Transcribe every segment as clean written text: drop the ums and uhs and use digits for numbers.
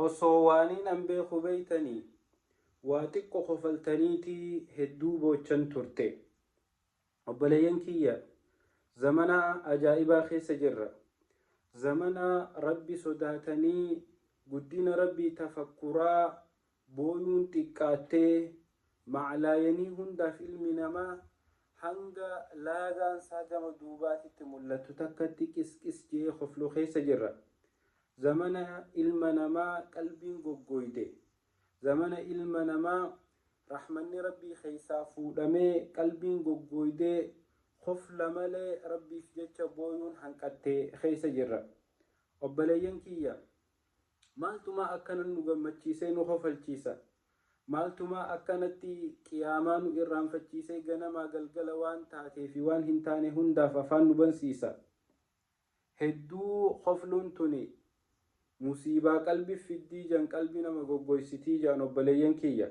Osoo waaniin an beeku beeytanii waa xiqqo kofaltaniiti hedduu boochan turte. Obboleeyyan kiyya, zamana ajaa'ibaa keessa jirra. Zamana Rabbi sodaatanii guddina Rabbii tafakkuraa booyuun xiqqaattee ma'laayanii hundaaf ilmi namaa hanga laagaan isaa gama duubaatitti mul'attu takkatti qis qis je'ee koflu keessa jirra. Zamana ilma namaa qalbiin goggooyde. Zamana ilma namaa rahmanni Rabbii keessaa fuudhamee qalbiin goggooydee kofla malee Rabbiif jecha booyuun hanqatte keessa jirra. Obboleeyyan kiyya, maaltumaa akkana nu gammachiisee nu kofalchiisa? Maaltumaa akkanatti qiyaamaa nu irraanfachiisee ganamaa galgala waan taatee fi waan hin taane hundaaf afaan nu bansiisa? Hedduu kofluun tuni musiibaa qalbi fiddii jan, qalbi nama goggoysitii ja'an. Obboleeyyan kiyya,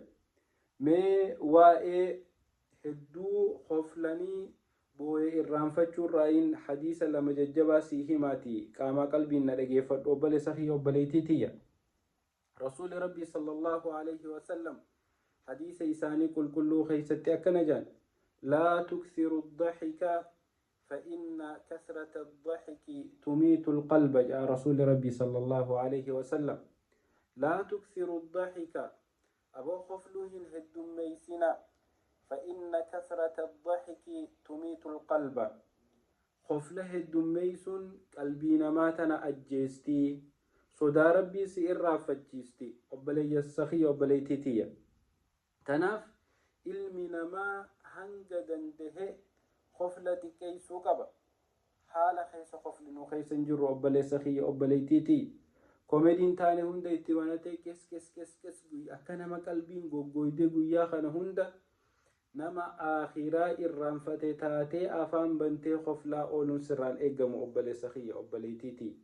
mee waa'ee hedduu koflanii booye irraanfachuurraayin hadiisa lama jajjabaa sii himaati qaamaa qalbiin na dhageeffadhu, obboleessa kiyya, obboleeytii tiyya. Rasuuli Rabbii sallallahu alayhi wasallam hadiisa isaanii qulqulluu keessatti akkana jedhan: "Laa tuksiru daxika فإن كثرة الضحك تميت القلب." جاء رسول ربي صلى الله عليه وسلم: "لا تكثروا الضحك، أبو kofluu hin heddummeeysinaa، فإن كثرة الضحك تميت القلب." Kofla heddummeeysuun qalbii namaa tana ajjeestii, sodaa Rabbii si irraanfachiisti, obboleeyyan kiyya, obboleeytii tiyya. Tanaaf ilmi namaa hanga dandahe kofla xiqqeessuu qaba. Haala keessa koflinu keessa hin jirru, obboleessa kiyya, obboleeytii tiyya. Komediin taane hunda itti banatee qis qis qis qis akka nama qalbiin goggooydee guyyaa kana hunda nama aakhiraa irraanfate taatee afaan bantee koflaa ooluun sirraan eeggamu, obboleessa kiyya, obboleeytii tiyya.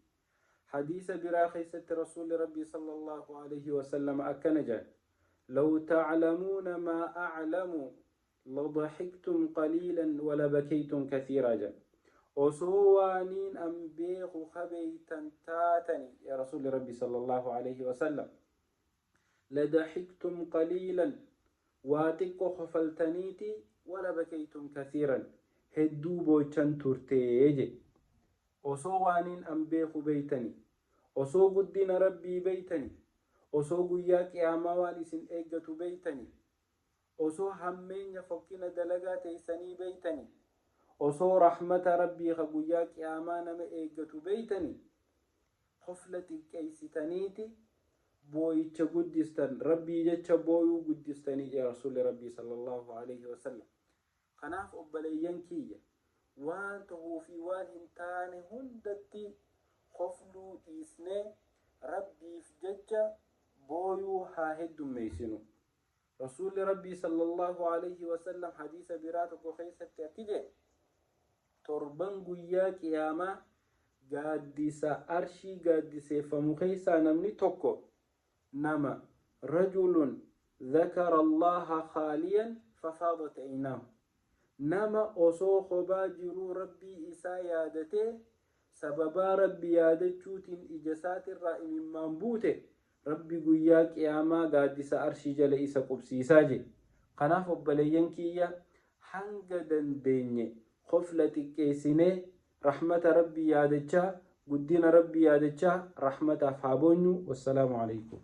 Hadiisa biraa keessatti Rasuulli Rabbii sallallahu alayhi wasallam akkana jedhan: "لو تعلمون ما أعلم لضحكتم قليلا ولبكيتم كثيرا." Jedhan. Osoo waaniin an beeku kabeeytan taatani, ya Rasuulli Rabbii sallallahu alayhi wasallam, لضحكتم قليلا، waa xiqqo kofaltaniiti، ولبكيتم كثيرا، hedduu boochan turtee je. Osoo waaniin an beeku beeytani, osoo guddina Rabbii beeytani, osoo guyyaa qiyaamaa waan isin eeggatu beeytani, osoo hammeenya fokkina dalagaa teeysanii beeytani, osoo rahmata Rabbii ka guyyaa qiyaamaa nama eeggatu beeytani, kofla xiqqeeysitaniiti booyicha guddistan, Rabbii jecha booyuu guddistanii jee Rasuulli Rabbii sallallahu alayhi wasallam. Kanaaf obboleeyyan kiyya, waan tahuu fi waan hin taane hundatti kofluu dhiisnee Rabbiif jecha booyuu haa heddummeessinu. Rasuulli Rabbii sallallahu alayhi wasallam hadiisa biraa tokko keessatti akki jedhe: torban guyyaa qiyaamaa gaaddisa arshii gaaddiseeffamu keessaa namni tokko nama رجل ذكر الله خاليا ففاضت عيناه، nama osoo kophaa jiruu Rabbii isaa yaadatee sababaa Rabbi yaadachuutiin ija isaatirraa imimmaan buute, Rabbi guyyaa qiyaamaa gaaddisa arshii jala isa qubsiisaa je. Kanaaf obboleeyyan kiyya, hanga dandeenye kofla xiqqeessinee rahmata Rabbii yaadachaa, guddina Rabbii yaadachaa rahmataaf haa boonyu. Wassalaamu alaykum.